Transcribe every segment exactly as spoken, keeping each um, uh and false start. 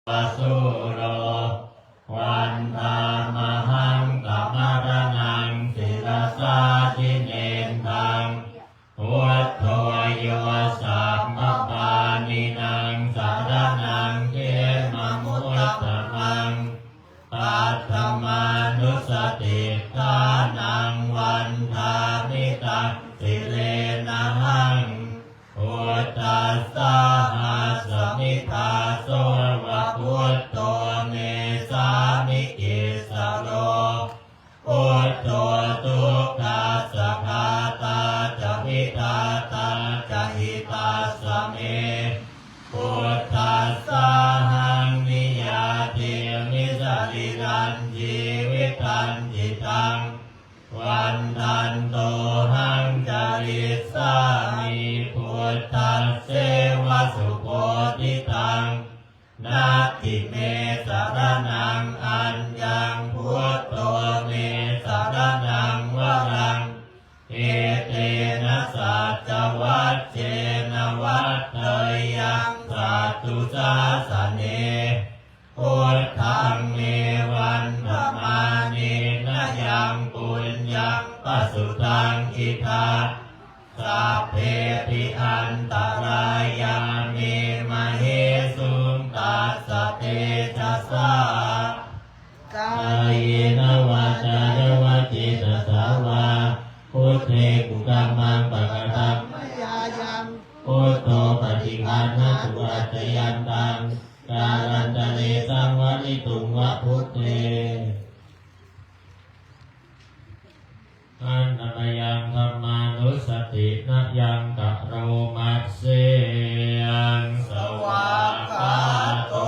sūro, vandāmahaṃ tamaraṇaṃ sirasā jinendaṃ. Buddho yo sabbapāṇīnaṃ saraṇaṃ khemamuttamaṃ, paṭhamānussatiṭṭhānaṃ vandāmi taṃ sirenahaṃ. Buddhassāhasmi dāso va, buddho me sāmikissaro. Buddho dukkhassa ghātā ca vidhātā ca hitassa me. Buddhassāhaṃ niyyādemi sarīrañjīvitañci taṃ, vandantohaṃ carissāmi buddhasseva subodhitaṃ. Natthi me saraṇaṃ aññaṃ, buddho me saraṇaṃ varaṃ. Etena saccavajjena vaḍḍheyyaṃ satthu sāsane. Buddhaṃ me vandamānena yaṃ puññaṃ pasutaṃ idha, sabbepi antarāyā me māhesuṃ tassa tejasā. Kāyena vācāya va cetasā vā, buddhe kukammaṃ pakataṃ mayā yaṃ, buddho paṭiggaṇhatu accayantaṃ, kālantare saṃvarituṃ va buddhe. Handa mayaṃ dhammānussatinayaṃ karoma se. Svākkhāto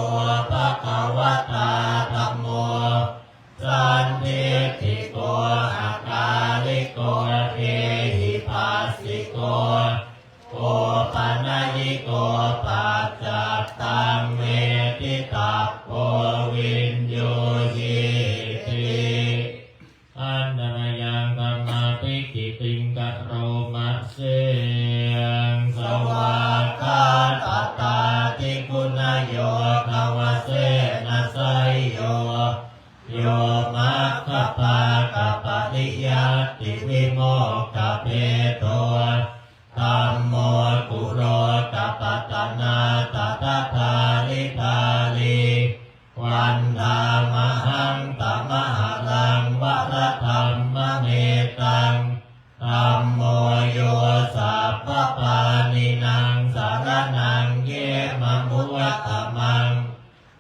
bhagavatā dhammo, sandiṭṭhiko akāliko ehipassiko, opanayiko paccattaṃ veditabbo viññūhīti. Handa mayaṃ dhammābhigītiṃ karoma se. Svākkhātatādiguṇayogavasena seyyo, yo maggapākapariyattivimokkhabhedo, dhammo kulokapatanā tadadhāridhārī, vandāmahaṃ tamaharaṃ varadhammametaṃ. Dhammo yo sabbapāṇīnaṃ saraṇaṃ khemamuttamaṃ,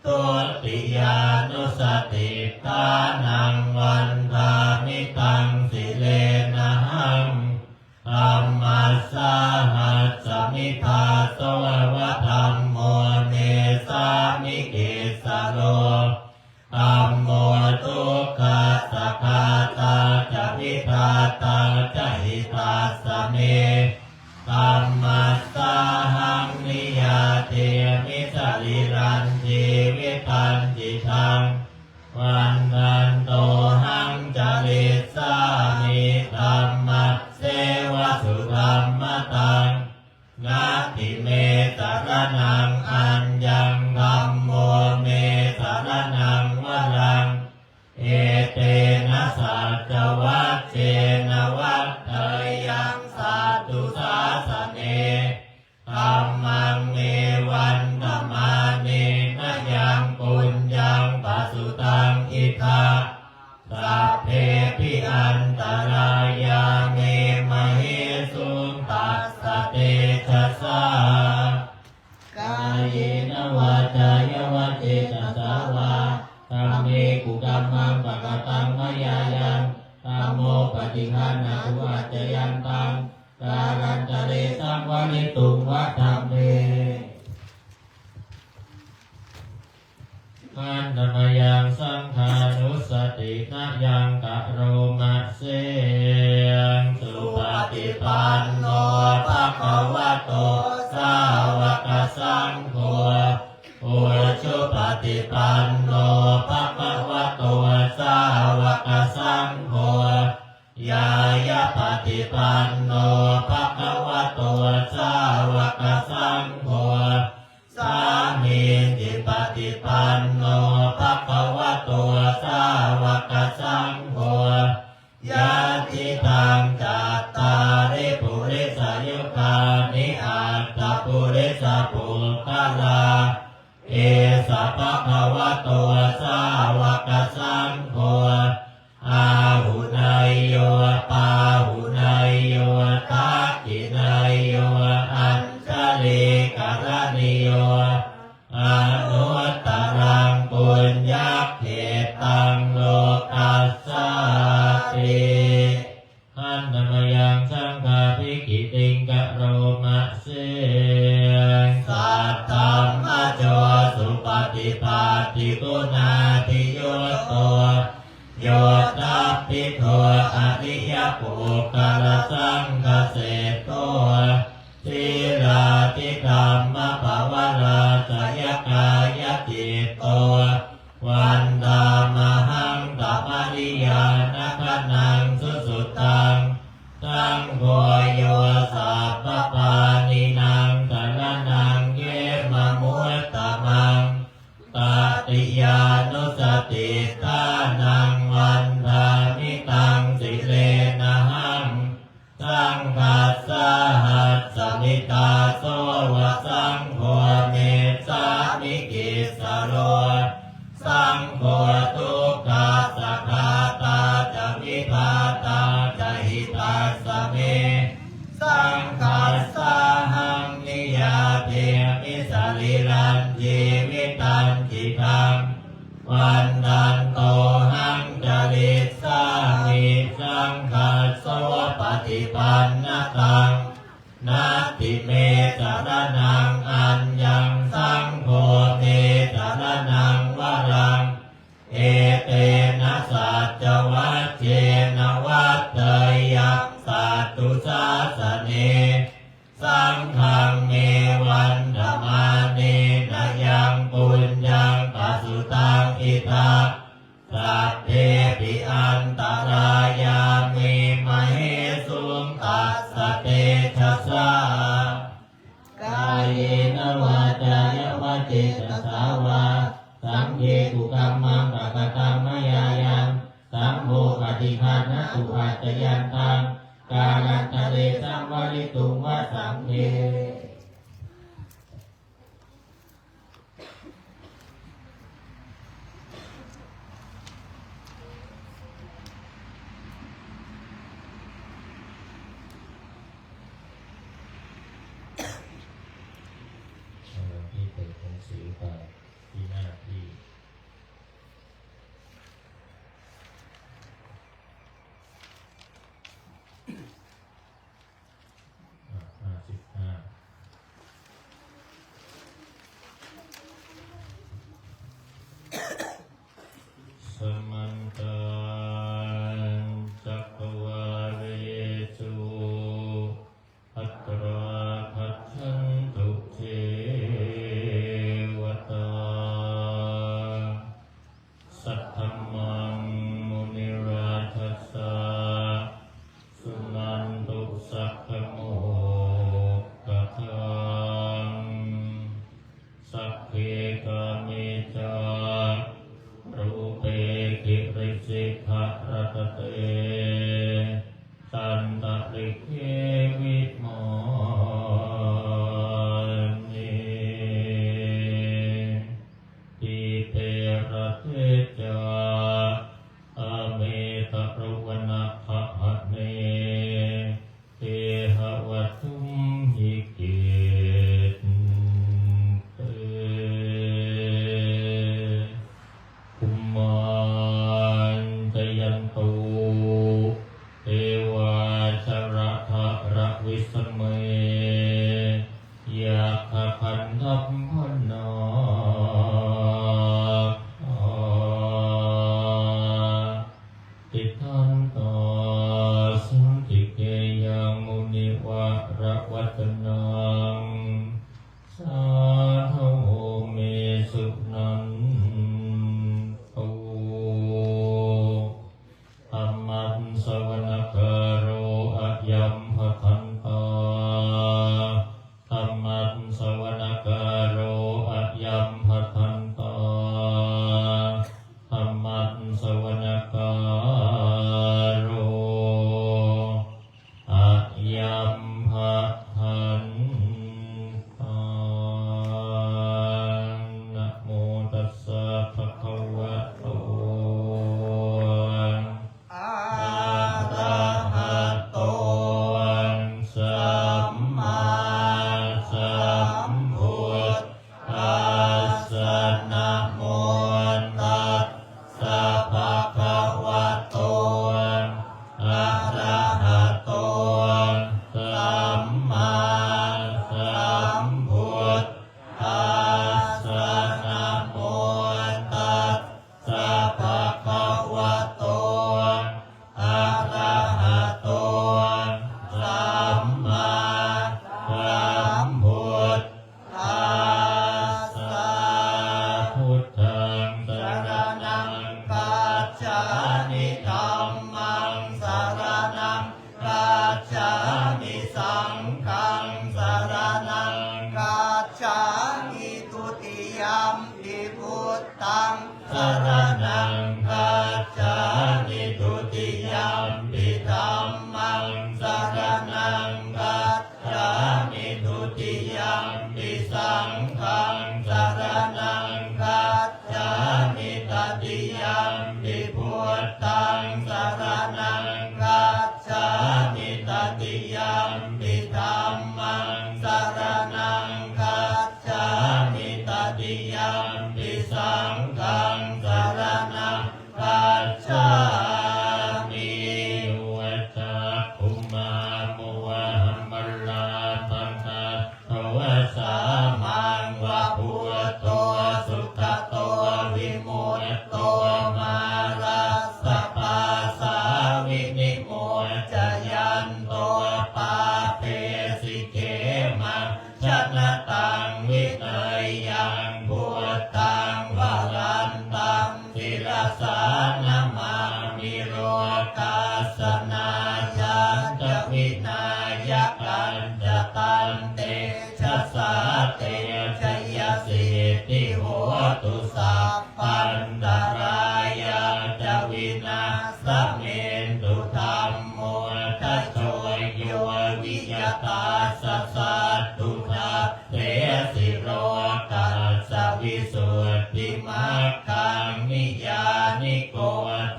dutiyānussatiṭṭhānaṃ vandāmi taṃ sirenahaṃ. Dhammassāhasmi dāso va, dhammo me sāmikissaro. Dhammo dukkhassa ghātā ca vidhātā ca hitassa me. Dhammassāhaṃ niyyādemi sarīrañjīvitañcidaṃ, vandantohaṃ carissāmi dhammasseva sudhammataṃ. Natthi me saraṇaṃ aññaṃ, dhammo me saraṇaṃ varaṃ. Etena saccavajjena vaḍḍheyyaṃ satthu sāsane. Dhammaṃ me vandamānena yaṃ puññaṃ pasutaṃ idha, sabbepi antarāyā me māhesuṃ tassa tejasā. Kāyena vācāya va cetasā vā, dhamme kukammaṃ pakataṃ mayā yaṃ, dhammo paṭiggaṇhatu accayantaṃ, kālantare saṃvarituṃ va dhamme. Handa mayaṃ saṅghānussatinayaṃ karoma se. Supaṭipanno bhagavato sāvakasaṅgho, ujupaṭipanno bhagavato sāvakasaṅgho, ñāyapaṭipanno bhagavato sāvakasaṅgho, sāmīcipaṭipanno no bhagavato sāvakasaṅgho, yadidaṃ cattāri purisayugāni aṭṭha purisapuggalā, esa bhagavato sāvakasaṅgho, āhuneyyo pāhuneyyo dakkhiṇeyyo añjalikaraṇīyo, anuttaraṃ puññakkhettaṃ lokassāti. Handa mayaṃ saṅghābhigītiṃ karoma se. Saddhammajo supaṭipattiguṇādiyutto, yoṭṭhabbidho ariyapuggalasaṅghaseṭṭho, sīlādidhammapavarāsayakāyacitto, vandāmahaṃ tamariyāna gaṇaṃ susuddhaṃ. Saṅgho yo sabbapāṇīnaṃ saraṇaṃ khemamuttamaṃ, tatiyānussatiṭṭhānaṃ vandāmi taṃ sirenahaṃ. Saṅghassāhasmi dāso va saṅgho me sāmikissaro. Saṅgho dukkhassa ghātā ca vidhātā ca hitassa me. Saṅghassāhaṃ niyyādemi sarīrañjīvitañcidaṃ. Vandantohaṃ carissāmi saṅghassopaṭipannataṃ. Natthi me saraṇaṃ aññaṃ, saṅgho me saraṇaṃ varaṃ. Etena saccavajjena vaḍḍheyyaṃ satthu sāsane. Saṅghaṃ me vandamānena yaṃ puññaṃ pasutaṃ idha, sabbepi antarāyā me māhesuṃ tassa tejasā. Kāyena vācāya va cetasā vā, saṅghe kukammaṃ pakataṃ mayā yaṃ, saṅgho paṭiggaṇhatu accayantaṃ, kālantare saṃvarituṃ va saṅghe. เอาหลวงพี่เปิดหนังสือไปที่หน้าที่ อ่ะ ห้าสิบห้า Samantā cakkavāḷesu atrāgacchantu devatā, saddhammaṃ munirājassa suṇantu saggamokkhadaṃ. Sagge kāme ca rūpe girisikharataṭe cantalikkhe vimāne, dīpe raṭṭhe ca āme taruvanagahane gehavatthumhi khette, bhummā cāyantu devā jalathalavisame yakkhagandhabbanāgā, tiṭṭhantā santike yaṃ munivaravacanaṃ sādhavo me suṇantu. Dhammassavanakālo ayambhadantā. Dhammassavanakālo ayambhadantā. Namo tassa bhagavato arahato sammāsambuddhassa. Namo tassa bhagavato arahato sammāsambuddhassa. Buddhaṃ saraṇaṃ gacchāmi. Dhammaṃ saraṇaṃ gacchāmi. Saṅghaṃ saraṇaṃ gacchāmi. Dutiyampi buddhaṃ saraṇaṃ gacchāmi. Dutiyampi dhammaṃ saraṇaṃ gacchāmi. Dutiyampi saṅghaṃ saraṇaṃ gacchāmi. Tatiyampi buddhaṃ saraṇaṃ gacchāmi. Tatiyampi dhammaṃ saraṇaṃ gacchāmi. Tatiyampi saṅghaṃ saraṇaṃ gacchāmi. Yo cakkhumā mohamalāpakaṭṭho, sāmaṃ va buddho sugato vimutto, mārassa pāsā vinimocayanto, pāpesi khemaṃ janataṃ vineyyaṃ. Buddhaṃ varantaṃ sirasā namāmi. Lokassa nāthañca vināyakañca, tantejasā te jayasiddhi hotu, sabbantarāyā ca vinassantu. Dhammo dhajo yo viya, tassa satthu dassesi lokassa, visuddhimaggaṃ niyyāniko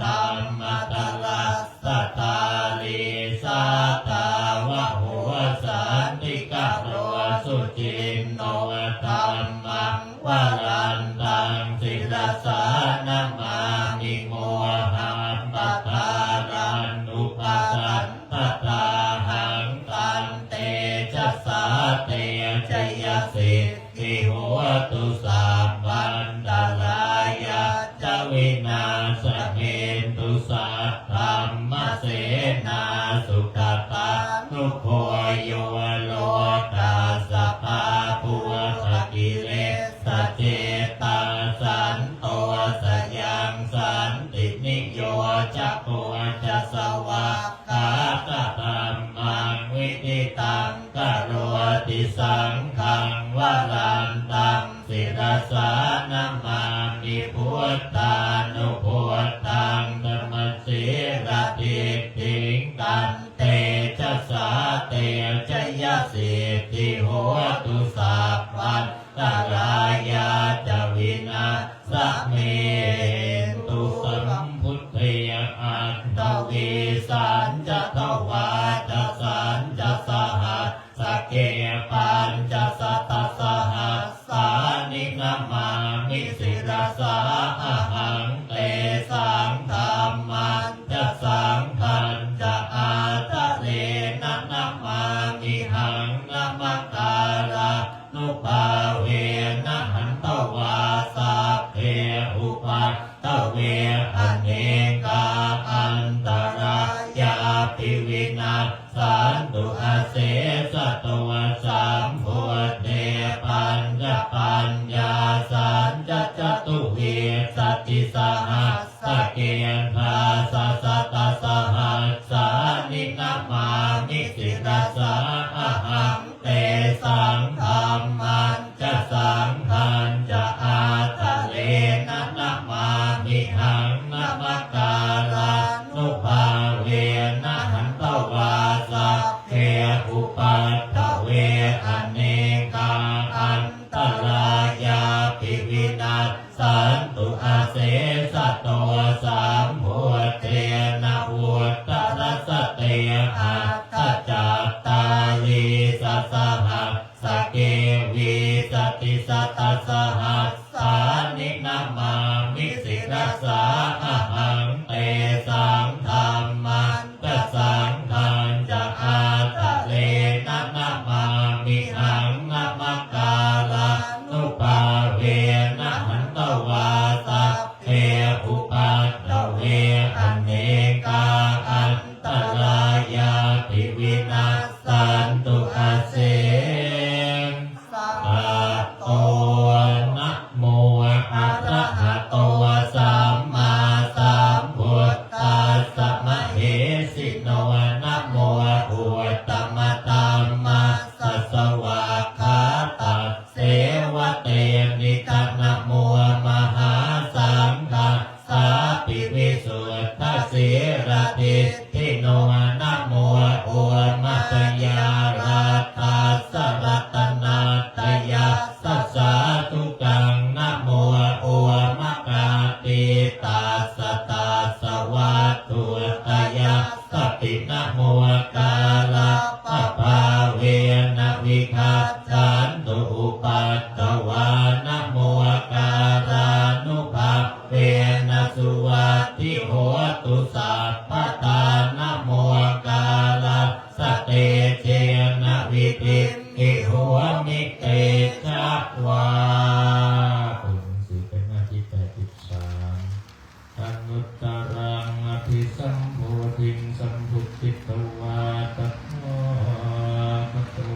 dhammadharassa dhārī, sātāvaho santikaro suciṇṇo. Dhammaṃ varantaṃ sirasā namāmi, mohappadālaṃ upasantadāhaṃ. Tantejasā te jayasiddhi hotu, sabbantarāyā ca vinassantu. Saddhammasenā sugatānugo yo, lokassa pāpūpakilesajetā, santo sayaṃ santiniyojako ca, svākkhātadhammaṃ viditaṃ karoti. Saṅghaṃ varantaṃ sirasā namāmi, buddhānubuddhaṃ samasīladiṭṭhiṃ. Tantejasā te jayasiddhi hotu, sabbantarāyā ca vinassantu. Sambuddhe aṭṭhavīsañca dvādasañca sahas sake, pañcasatasahassāni namāmi sirasā ahaṃ. Tesaṃ dhammañca saṅghañca ādarena namāmihaṃ. Namakārānubhāvena hantvā sabbe upaddave, anekā antarāyāpi vinas santu asesato. Sambuddhe pañcapaññāsañca catuvīsatisahassake, dasasatasahassāni namāmi sirasā ahaṃ. Tesaṃ dhammañca saṅghañca ādarena namāmihaṃ. Namakārānubhāvena hantvā sabbe upaddave, anekā antarāyāpi vinassantu asesato. Sambuddhe navuttarasate aṭṭhacattālīsasahassake, vīsatisatasahassāni namāmi sirasā ahaṃ. Tesaṃ dhammañca saṅghañca ādarena namāmihaṃ. Namakārānubhāvena hantvā sabbe upaddave anekā antarāyāpi vinassantu asesato. Namo arahato sammāsambuddhassa mahesino. Namo uttamadhammassa svākkhātasseva tenidha. Namo mahāsaṅghassāpi visuddhasīladiṭṭhino. Namo omātyāraddhassa ratanattayassa sādhukaṃ. Namo omakātītassa tassa vatthuttayassapi. Namokārappabhāvena vigacchantu upaddavā. Namokārānubhāvena suvatthi hotu sabbadā. Namokārassa tejena vidhimhi homi tejavā. เปิดหนังสือไปหน้าที่แปดสิบสาม Anuttaraṃ abhisambodhiṃ sambuddhitvā tathāgato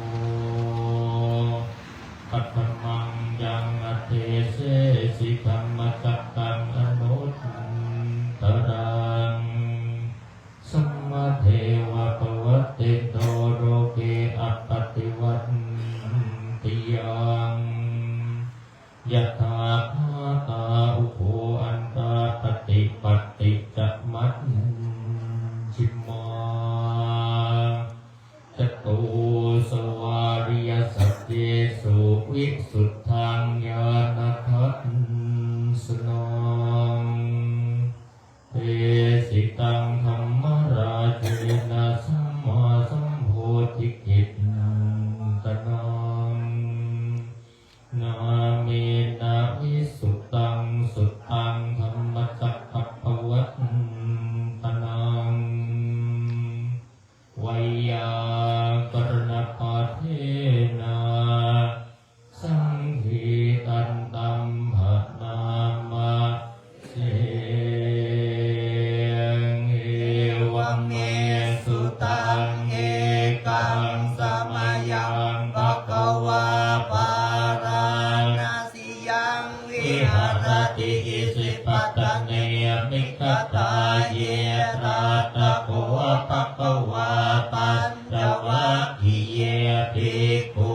paṭhamaṃ yaṃ adesesi dhammacakkaṃ anuttaraṃ. Sammā devā pavattito loke appaṭivattiyaṃ. Yathākāṭā ubho antā paṭipatti ca majjhimā. Catūsvāriyasaccesu visuddhaṃ ñāṇadassanaṃ. Desitaṃ dhammarājena sammāsambodhikittanaṃ. Nāmena visuddhaṃ suttaṃ dhammacakkappavattanaṃ. Veyyākaraṇapathena saṅgītantam bhaṇāma se. Evaṃ me sutaṃ. Ekaṃ samayaṃ bhagavā bārāṇasiyaṃ viharati isipatane migadāye. Tatra kho bhagavā pañ cavaggiye bhikkhū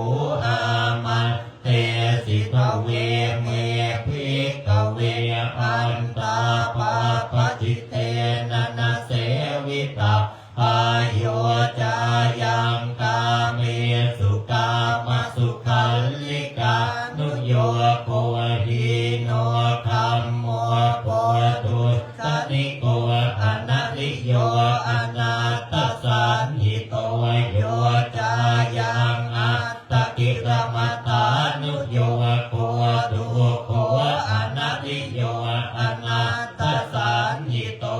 āmantesi. Dveme bhikkhave antā pabbajitena na sevitabbā. Yo cāyaṃ kāmesu kāmasukhallikānuyogo hīno gammo pothujjaniko anariyo anatthasañhito. Yo cāyaṃ attakilamathānuyogo dukkho anariyo anatthasañhito.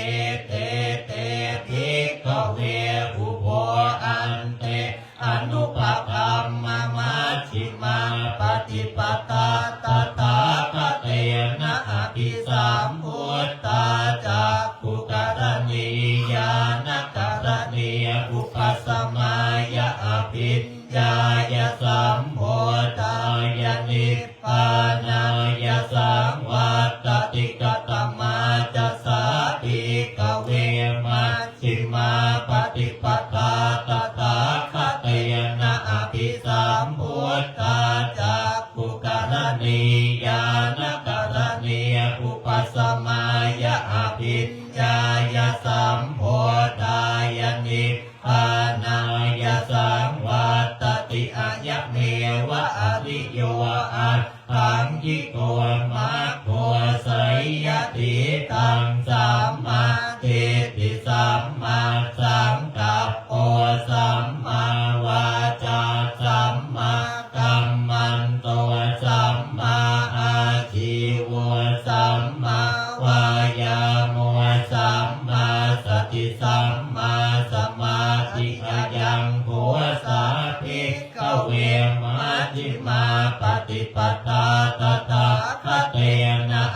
Ete te bhikkhave ubho ante anupagamma majjhimā paṭipadā tathāgatena abhisambuddhā cakkhukaraṇī ñāṇakaraṇī upasamāya abhiññāya sambodhāya nibbānāya saṃvattati. Katamā ca sā bhikkhave maj jhimā paṭipadā tathāgatena abhisambuddhā cakkhukaraṇī ñāṇakaraṇī upasamāya abhiññāya sambodhāya nibbānāya saṃvattati. Ayameva ariyo aṭ ṭhaṅgiko maggo. Seyyathīdaṃ sammādiṭṭhi sammāsaṅkappo sammāvācā sammākammanto sammāājīvo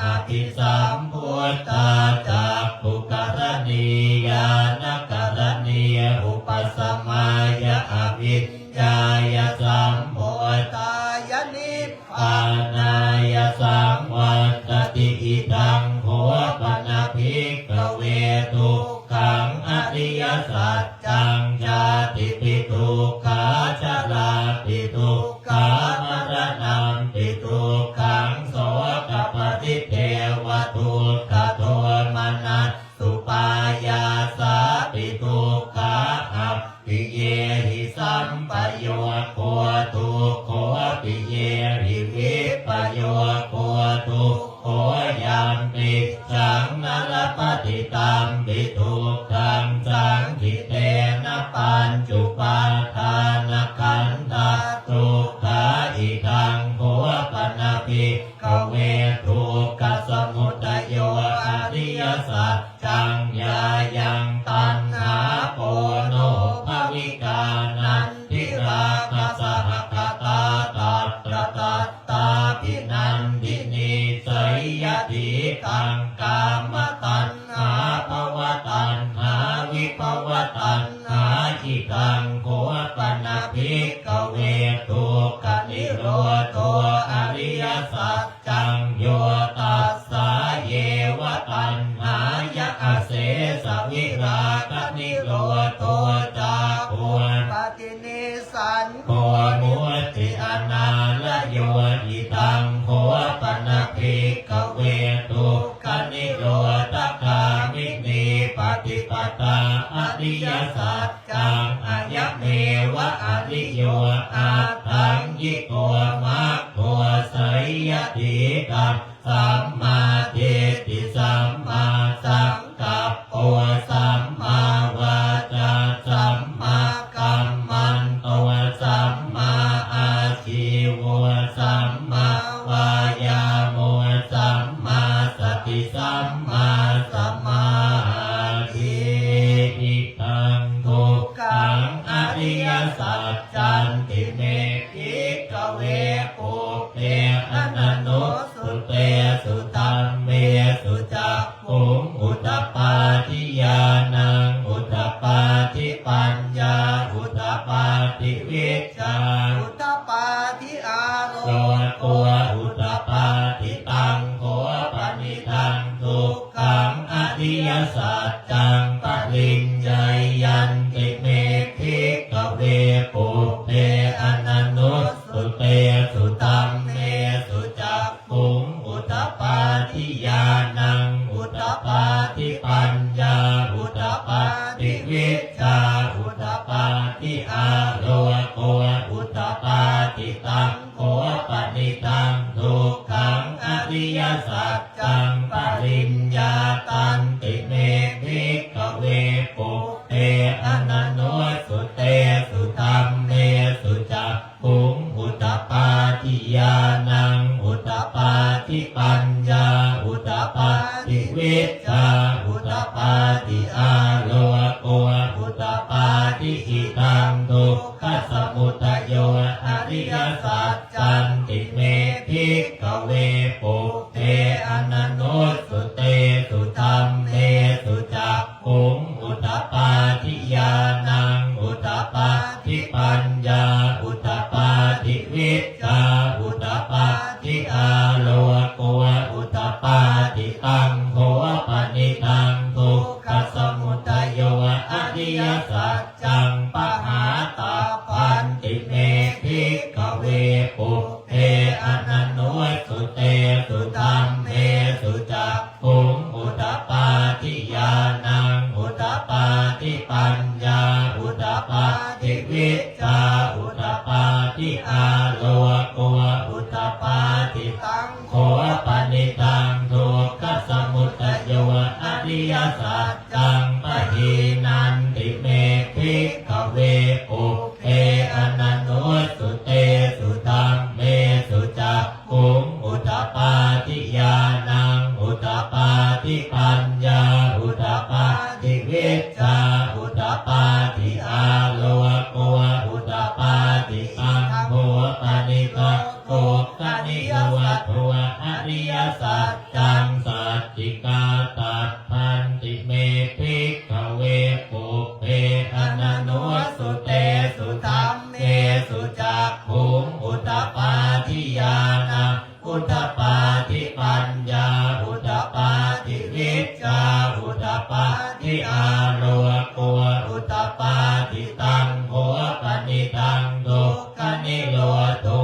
abhisambuddhā cakkhukaraṇī ñāṇakaraṇī upasamāya aviññāya sambodhāya nibbānāya saṃvattati. Idaṃ kho pana bhikkhave dukkhaṃ ariyasaccaṃ: jātipi dukkhā jarāpi dukkhā maraṇampi dukkhaṃ sokaparidevadukkhadomanas supāyāsāpi dukkhā appiyehi sampayogo dukkho piyehi vippayogo dukkho yampicchaṃ na labhati tampi dukkhaṃ saṅkhittena pañcupādānakkhandhā dukkhā. Idaṃ kho pana bhikkhave dukkhasamudayo ariyasaccaṃ: yāyaṃ taṇhā ponobbhavikā nandirāgasahagatā tatra tatrābhinandinī, seyyathīdaṃ: kāmataṇhā bhavataṇhā vibhavataṇhā. Idaṃ kho pana bhikkhave dukkhanirodho ariyasaccaṃ: yo tassāyeva taṇhāya asesavirāganirodho cāgo paṭinissaggo mutti anālayo. Idaṃ kho pana bhikkhave dukkhanirodhagāminī paṭipadā ariyasaccaṃ: ayameva ariyo aṭṭhaṅgiko maggo, seyyathīdaṃ: sammādiṭṭhi sammāsaṅkappo sammāvācā sammākammanto sammāājīvo sammāvāyāmo sammāsati sammāsamādhi. Idaṃ dukkhaṃ ariyasaccanti me bhikkhave pubbe ananussutesu dhammesu cakkhuṃ udapādi ñāṇaṃ udapādi paññā udapādi vijjā udapādi āloko udapādi. Taṃ kho panidaṃ dukkhaṃ ariyasaccaṃ pariññeyyanti me bhikkhave pubbe ananussutesu dhammesu cakkhuṃ udapādi ñāṇaṃ udapādi paññā udapādi vijjā udapādi āloko udapādi. Taṃ kho panidaṃ dukkhaṃ ariyasaccaṃ pariññātanti me bhikkhave pubbe ananussutesu dhammesu cakkhuṃ udapādi ñāṇaṃ udapādi paññā udapādi vijjā udapādi āloko udapādi. Idaṃ dukkhasamudayo ariyasaccanti me bhikkhave pubbe ananussutesu dhammesu cakkhuṃ udapādi ñāṇaṃ udapādi paññā udapādi vijjā udapādi āloko udapādi. Taṃ kho panidaṃ dukkhasamudayo ariyasaccaṃ pahātabbanti me bhikkhave pubbe ananussutesu dhammesu cakkhuṃ udapādi ñāṇaṃ udapādi paññā udapādi vijjā udapādi āloko udapādi. Taṃ kho panidaṃ dukkhasamudayo ariyasaccaṃ pahīnanti me bhikkhave pubbe ananussutesu dhammesu cakkhuṃ udapādi ñāṇaṃ udapādi paññā udapādi vijjā udapādi āloko udapādi. Taṃ kho panidaṃ dukkhanirodho ariyasaccaṃ āloko udapādi. Taṃ kho panidaṃ dukkhanirodho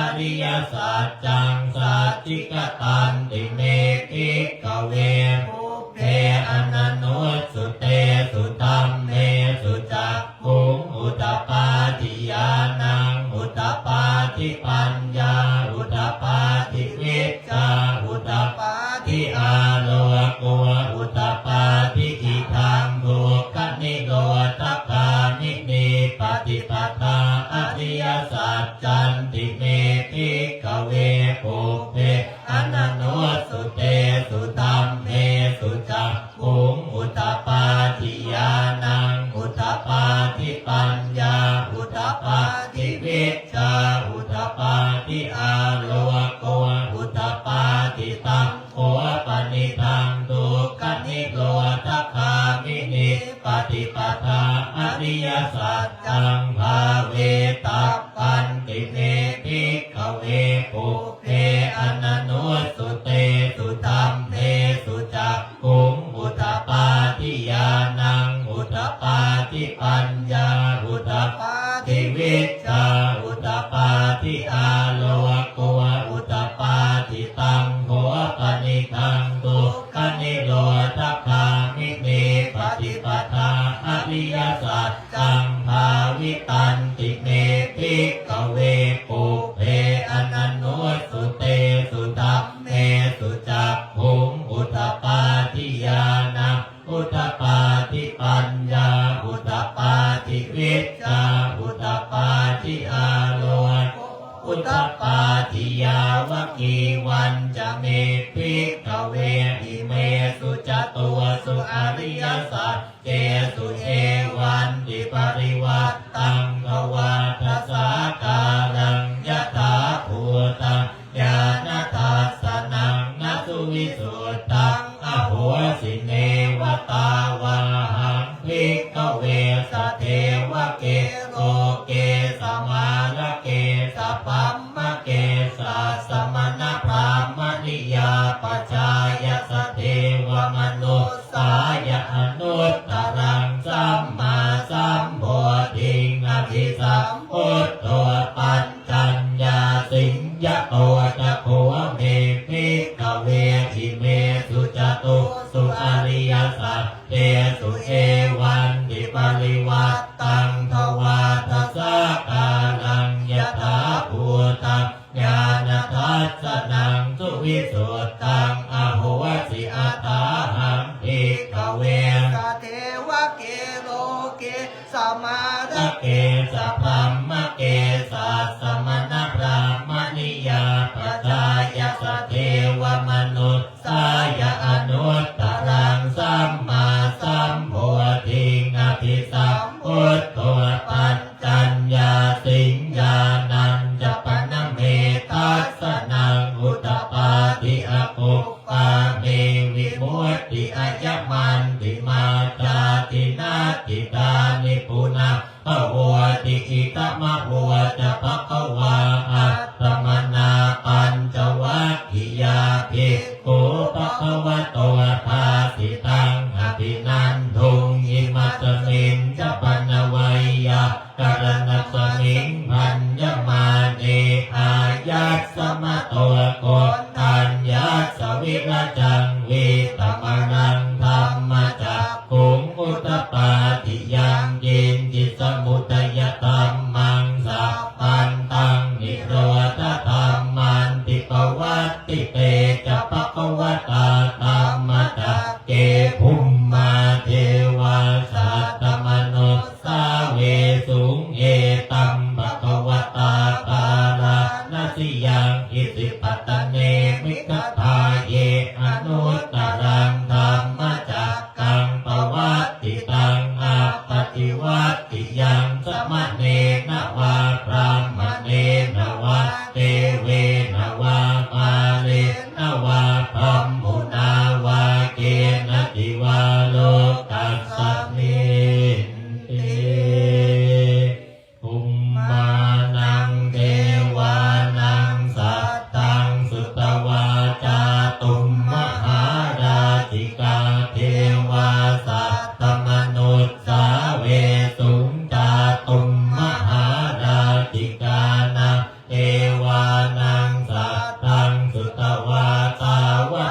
ariyasaccaṃ sacchikatanti me bhikkhave pubbe ananussutesu dhammesu cakkhuṃ udapādi ñāṇaṃ udapādi paññā udapādi vijjā udapādi āloko udapādi. Idaṃ dukkhanirodhagāminī paṭipadā ariyasaccanti me bhikkhave pubbe ananussutesu dhammesu cakkhuṃ udapādi ñāṇaṃ udapādi paññā udapādi vijjā udapādi āloko udapādi. Taṃ kho panidaṃ dukkhanirodhagāminī paṭipadā ariyasaccaṃ bhāvetabbanti me bhikkhave pubbe ananussutesu dhammesu cakkhuṃ udapādi ñāṇaṃ udapādi paññā udapādi vijjā udapādi āloko udapādi. Taṃ kho panidaṃ dukkhanirodhagāminī paṭipadā ariyasaccaṃ bhāvitanti me bhikkhave pubbe ananussutesu dhammesu cakkhuṃ udapādi ñāṇaṃ udapādi paññā udapādi vijjā udapādi āloko udapādi. Yāvakīvañca me bhikkhave imesu catūsu ariyasaccesu evantiparivaṭṭaṃ dvādasākāraṃ yathābhūtaṃ ñāṇadassanaṃ na suvisuddhaṃ ahosi. Neva tāvāhaṃ bhikkhave sadevake loke samārake sabrahmake sassamaṇabrāhmaṇiyā pajāya sadevamanussāya anuttaraṃ sammāsambodhiṃ abhisambuddho paccaññāsiṃ. Yato ca kho me bhikkhave imesu catūsu ariyasaccesu evantiparivaṭṭaṃ dvādasākāraṃ yathābhūtaṃ ñāṇadassanaṃ suvisuddhaṃ ahosi. Athāhaṃ bhikkhave sadevake loke samārake sabrahmake sassamaṇabrāhmaṇiyā pajāya sadevamanussāya anuttaraṃ sammāsambodhiṃ abhisambuddho paccaññāsiṃ. Ñāṇañca pana me dassanaṃ udapādi: akup pā me vimutti, ayamantimā jāti, natthidāni punabbhavoti. Idamavoca bhagavā. Attamanā pañcavaggiyā bhikkhū bhagavato bhāsitaṃ abhinanduṃ. Imasmiñca pana veyyā karaṇasmiṃ bhaññamāne āyasmato koṇḍaññassa virajaṃ vītamalaṃ dhammacakkhuṃ udapādi: yaṅkiñci samudayadhammaṃ sabbantaṃ nirodhadhammanti, pavattite ca bhagavatā dhammacakke bhummā devā saddamanussāvesuṃ. Etaṃ bhagavatā Bārāṇasiyaṃ Isipatane Migadāye anuttaraṃ dhammacakkaṃ pavattitaṃ appaṭivattiyaṃ samaṇena vā brāhmaṇena vā devena vā mārena vā brahmunā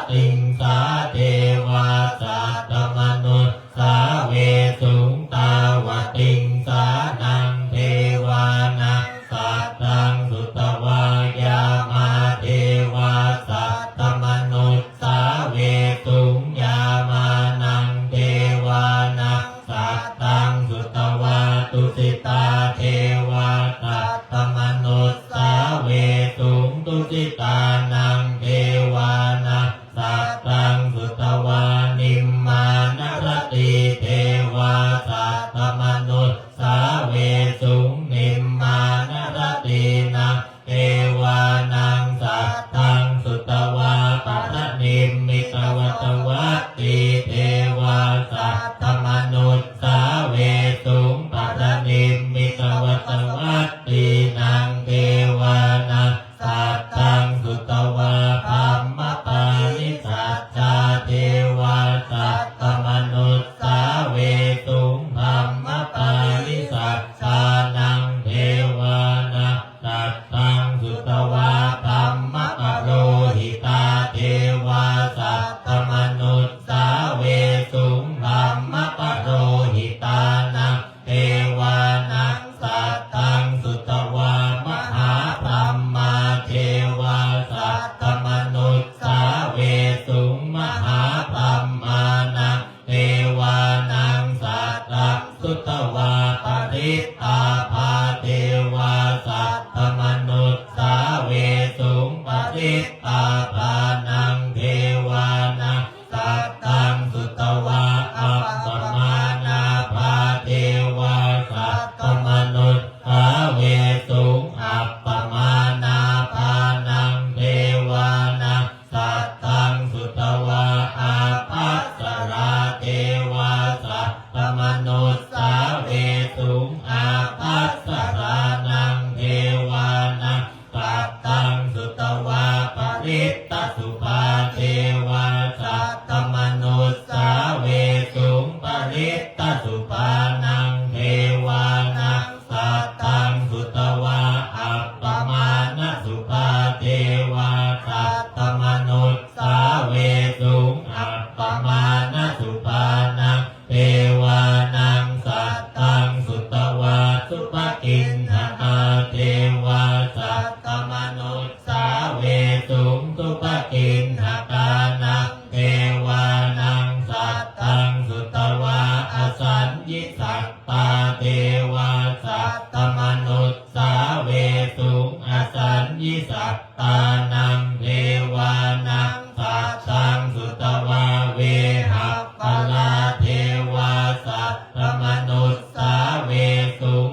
tiṃsā devā saddamanussāvesuṃ. Tāvatiṃsānaṃ devānaṃ saddaṃ sutvā yāmā devā saddamanussāvesuṃ. Yāmānaṃ devānaṃ saddaṃ sutvā tusitā devā saddamanussāvesuṃ. Tusitānaṃ devānaṃ saddaṃ sutvā nimmānaratī devā saddamanussāvesuṃ. Nimmānaratīnaṃ devānaṃ saddaṃ sutvā paranimmitavasavattī devā saddamanussāvesuṃ. Paranimmitavasavattīnaṃ devānaṃ saddaṃ sutvā brahmapārisajjā devā saddamanussāvesuṃ. Brahmapārisajjānaṃ devānaṃ saddaṃ sutvā brahmapurohitā devā saddamanussāvesuṃ. Brahmapurohitānaṃ devānaṃ saddaṃ sutvā mahābrahmā devā saddamanussāvesuṃ. Mahābrahmānaṃ devānaṃ saddaṃ sutvā parittābhā devā saddamanussāvesuṃ. Parittābhānaṃ devānaṃ saddaṃ sutvā appamāṇābhā devā saddamanussāvesuṃ. Appamāṇābhānaṃ devānaṃ saddaṃ sutvā ābhassarā devā saddamanussāvesuṃ. Ābhassarānaṃ devānaṃ saddaṃ sutvā parittasubhā devā saddamanussāvesuṃ. Parittasubhānaṃ devānaṃ saddaṃ sutvā appamāṇasubhā devā saddamanussāvesuṃ. Appamāṇasubhānaṃ devānaṃ saddaṃ sutvā subhakiṇhakā devā saddamanussāvesuṃ. Subhakiṇhakānaṃ devānaṃ saddaṃ sutvā asaññisattā devā saddamanussāvesuṃ. Asaññisattānaṃ devānaṃ saddaṃ sutvā vehapphalā devā saddamanussāvesuṃ.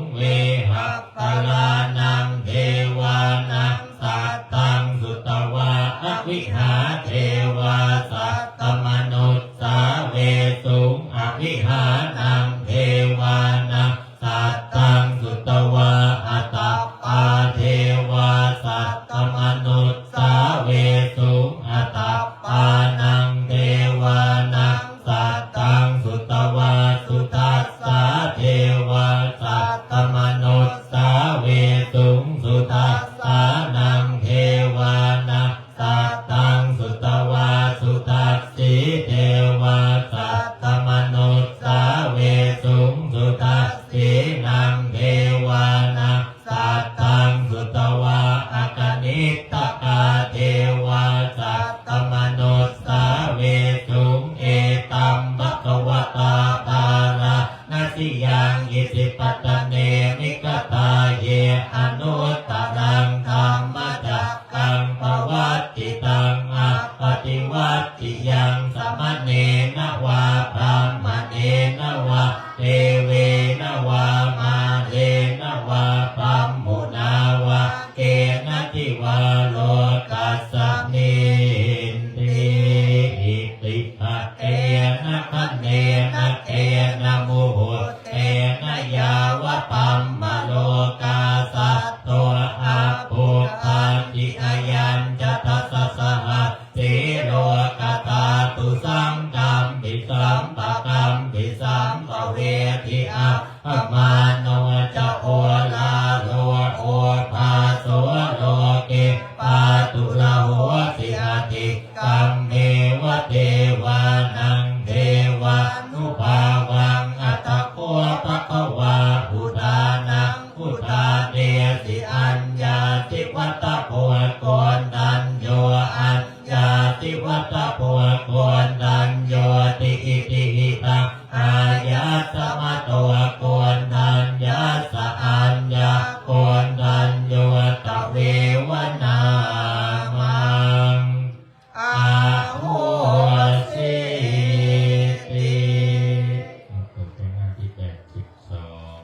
Vehapphalānaṃ devānaṃ saddaṃ sutvā avihā devā saddamanussāvesuṃ. Avihānaṃ devānaṃ saddaṃ sutvā atappā devā saddamanussāvesuṃ. Atappānaṃ devānaṃ saddaṃ sutvā sudassā devā saddamanussāvesuṃ. Sudassānaṃ devānaṃ saddaṃ sutvā sudassī devā saddamanussāvesuṃ. Sudassīnaṃ devānaṃ saddaṃ sutvā akaniṭṭhakā devā saddamanussāvesuṃ. Etaṃ bhagavatā bārāṇasiyaṃ isipatane migadāye anuttaraṃ dhammacakkaṃ pavattitaṃ appaṭivattiyaṃ samaṇena vā brāhmaṇena vā devena vā mārena vā brahmunā vā kenaci vā lokasminti. Iti bhagena khaṇena khena muhuttena yāva brahmalokā saddo abbhuggacchi. Ayañca dasasahassī lokadhātu saṅkampi sampakampi sampavedhi. Appamāṇo ca oḷāro obhāso loke pāturahosi atikkamme devānaṃ devānubhāvaṃ. Atha kho bhagavā udānaṃ udānesi: aññāsi vata bho koṇḍañño, aññāsi vata bho koṇḍaññoti. Itihidaṃ āyasmato koṇḍaññassa aññākoṇḍañño tveva nāmaṃ ahosīti. ต่อไปหน้าที่แปดสิบสอง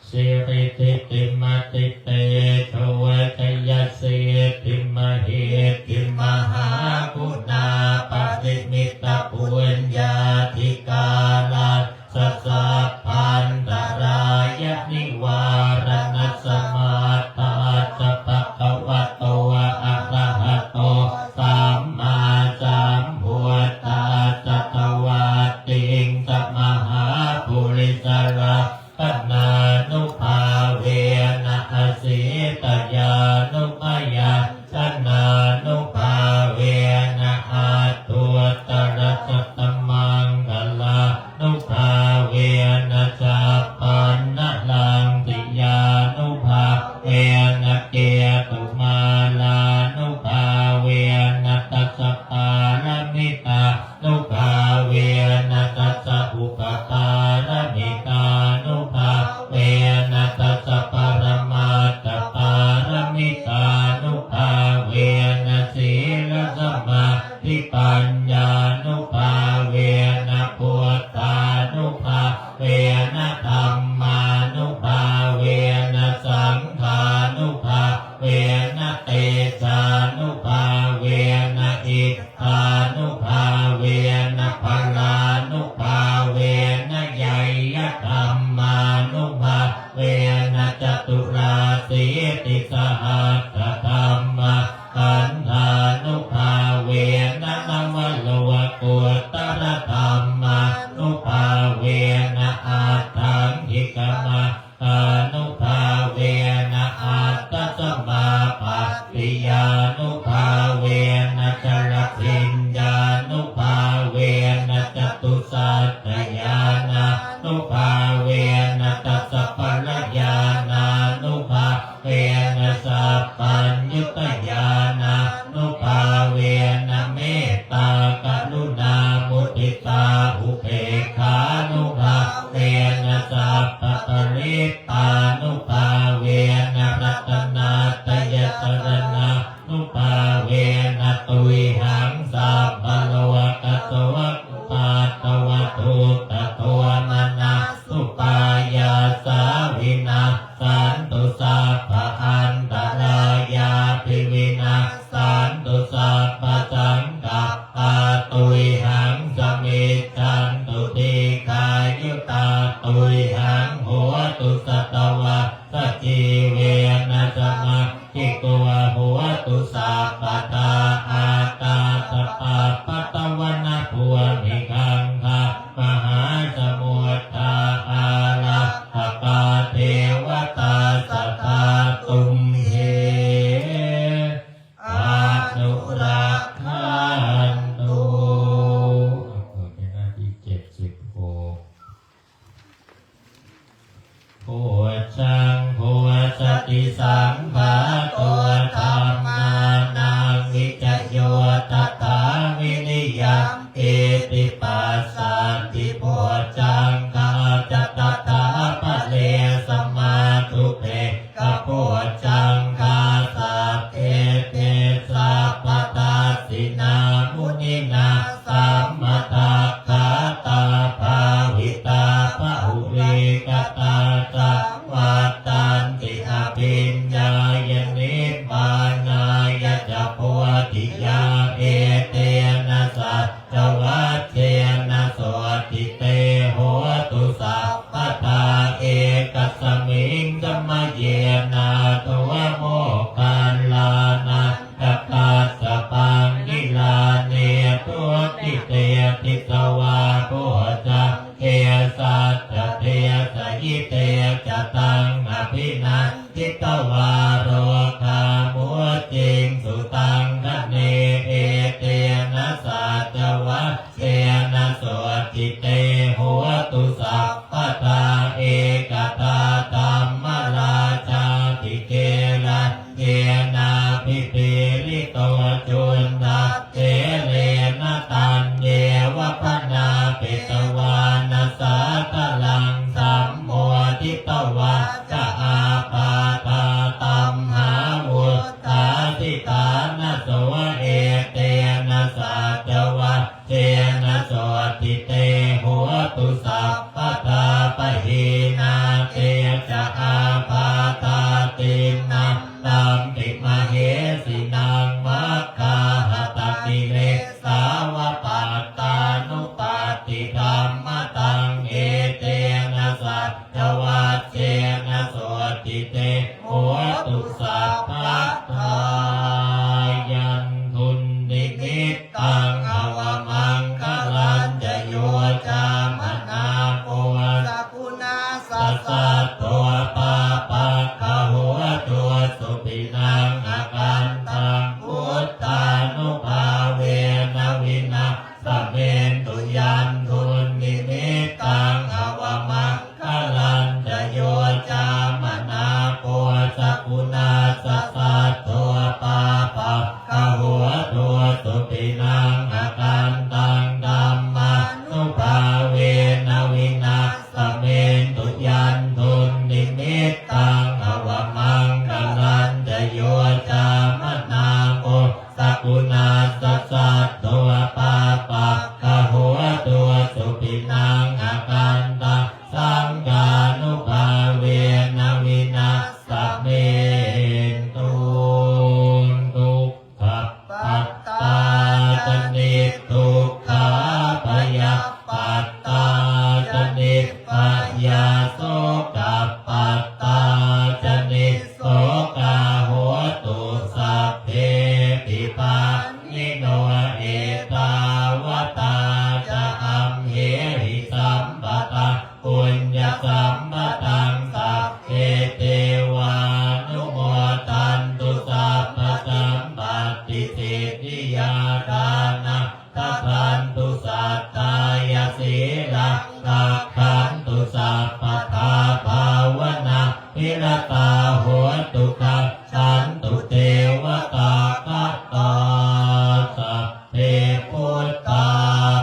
Siridhitimatitejavajjayasiddhimahiddhimahāguṇāparimitapuññādhikārassa sabbantarāyanivāraṇasamatthassa bhagavato arahato sammāsambuddhassatvātīsammāpurisalakkhaṇānubhāvena asītyānubyañjanānubhāvena aṭṭhuttarasatamaṅgalānubhāvena chabbaṇṇaraṃsiyānubhāvena ketumālānubhāvena dasapāramitā nubhāvena dasaupapāramitānubhāvena dasaparamatthapāramitānubhāvena sīlasamādhipaññānubhāvena buddhānubhāvena dhammānubhāvena saṅghānubhāvena tejānubhāvena id dhānubhāvena balānubhāvena ñeyyadhammānubhāvena caturāsītisahassadhammakkhandhānubhāvena navalokuttaradhammānubhāvena aṭṭhaṅgikama ānubhāvena aṭṭhasamāpattiyānubhāvena chaḷabhiññānubhāvena catusaccañāṇānubhāvena dasabalañāṇānubhāvena sabbaññutañāṇānubhāvena mettākaruṇāmuditāupekkhānubhāvena sabbaparit ānubhāvena ratanattayasaraṇānubhāvena tuyhaṃ sabbarogasokupaddavadukkhadomanassupāyāsā vinassantu sabbaantarāyāpi vinassantu sabbasaṅkappā tuyhaṃ samijjhantu dīghāyutā tuyhaṃ hotu satavassajīvena samaṅgiko hotu sabbadā ākāsapabbatavanabhūmigaṅgāmahāsamuddā ārakkhakā devatā sadā tumhe anurakkhantu. ต่อไปหน้าที่เจ็ดสิบหก Bojjhaṅgo satisaṅkhāto dhammānaṃ vicayo tathā viriyampīti passaddhi bojjhaṅgā ca tathāpare samādhupekkhabojjhaṅgā sattete sabbadassinā muninā sammadakkhātā bhāvitā bahulīkatā saṃvattanti abhiññāya nibbānāya ca bodhiyā etena sac cavajjena sotthi te hotu sabbadā. Ekasmiṃ samaye nātho moggallānaṃ ca kassapaṃ gilāne dukkhite disvā bojjhaṅge satta desayi te ca taṃ abhinan ditvā rogā mucciṃsu taṅkhaṇe. pinaṃ akantaṃ dhammānubhāvena vināsamentu. Yandunnimittaṃ avamaṅgalañca yo cāmanāpo sakuṇassa saddo pāpaggaho dussupinaṃ akantaṃ saṅghānubhāvena vināsamentu. Dukkhappattā ca niddukkhā bhayappattā ca nibbhayā sokappattā ca nissokā hontu sabbepi pāṇino. Ettāvatā ca amhehi sambhataṃ puññasampadaṃ sabbe devānumodantu sabbasampattisiddhiyā. Dānaṃ dadantu saddhāya sīlaṃ rakkhantu sabbadā bhāvanābhiratā hontu gacchantu devatāgatā. Sabbe buddhā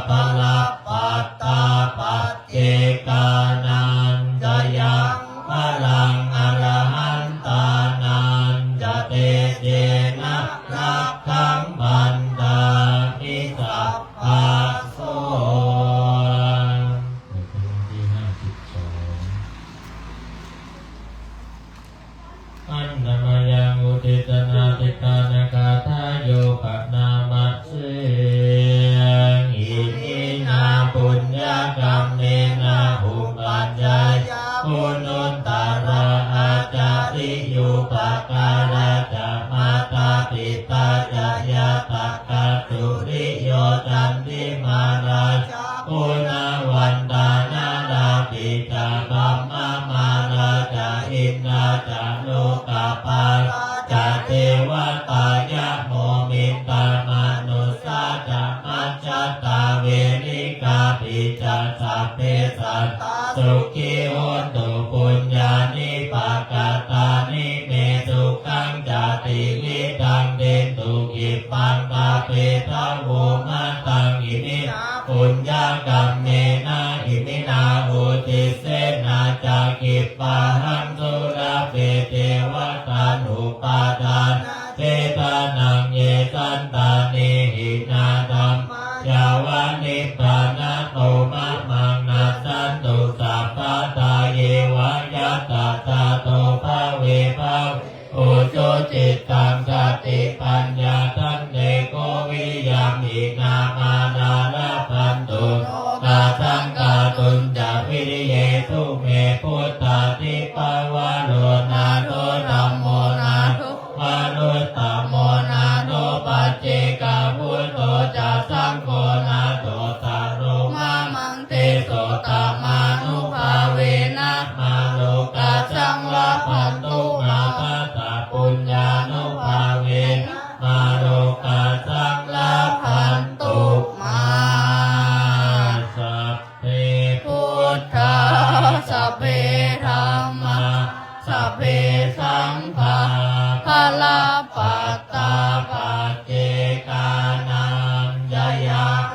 balappattā paccekānañca yaṃ balaṃ arahantānañca tejena rakkhaṃ bandhāmi sabbaso. บทที่ห้าสิบสอง Handa mayaṃ uddissanādhiṭṭhānagāthāyo bhaṇāma se. Iminā puññakammena upajjhāyā guṇuttarā ācariyūpakārā ca mātā pitā ca ñātakā suriyo candimā rājā guṇavantā narāpi ca brahmamārā ca indā ca lokapālā ca devatā yamo mittā manussā ca majjhattā verikāpi ca sabbe sattā sukhī hontu puññāni pakatāni me sukhañca tividhaṃ dentu khippaṃ pāpetha vo mataṃ. Iminā puññakammena iminā uddissena ca khippāhaṃ sulabhe ceva taṇhupādānachedanaṃ ye santāne hīnā dhammā yāva nibbānato mamaṃ nassantu sabbadā yeva yattha jāto bhave bhave ujucittaṃ satipaññā sallekho viriyamhinā mārā labhantu nokāsaṃ kātuñca viriyesu me. Buddhādhipavaro nātho dhammo nātho varuttamo nātho paccekabuddho ca saṅgho nāthottaro mamaṃ tesottamānubhāvena mārokāsaṃ labhantu mā. Tatra puññānubhāvena mārokāsaṃ labhantu mā. Sabbe buddhā sabbe dhammā sabbe saṅghā balappattā paccekānañca yaṃ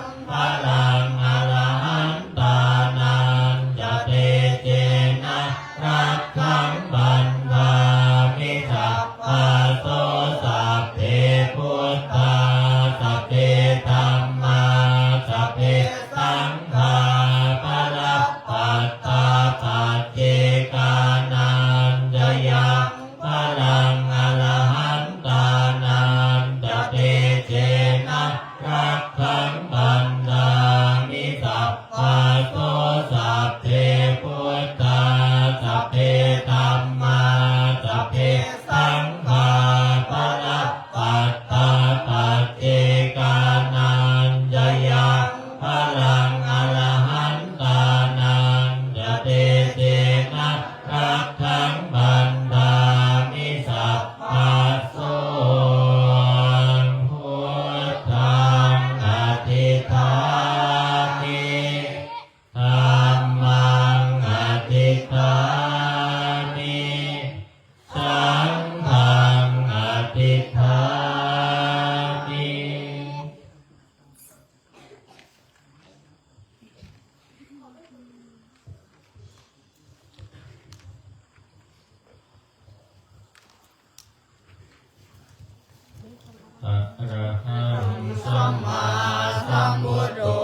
Sambuddho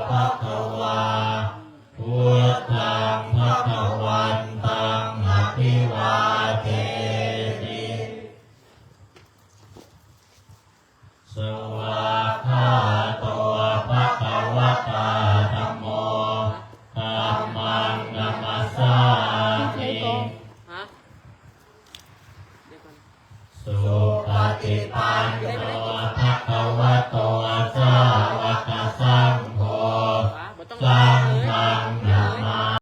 bhagavā, buddhaṃ bhagavantaṃ abhivādemi. Svākkhāto bhagavatā dhammo, dhammaṃ namassāmi. ฮะ เดี๋ยวก่อน Supaṭipa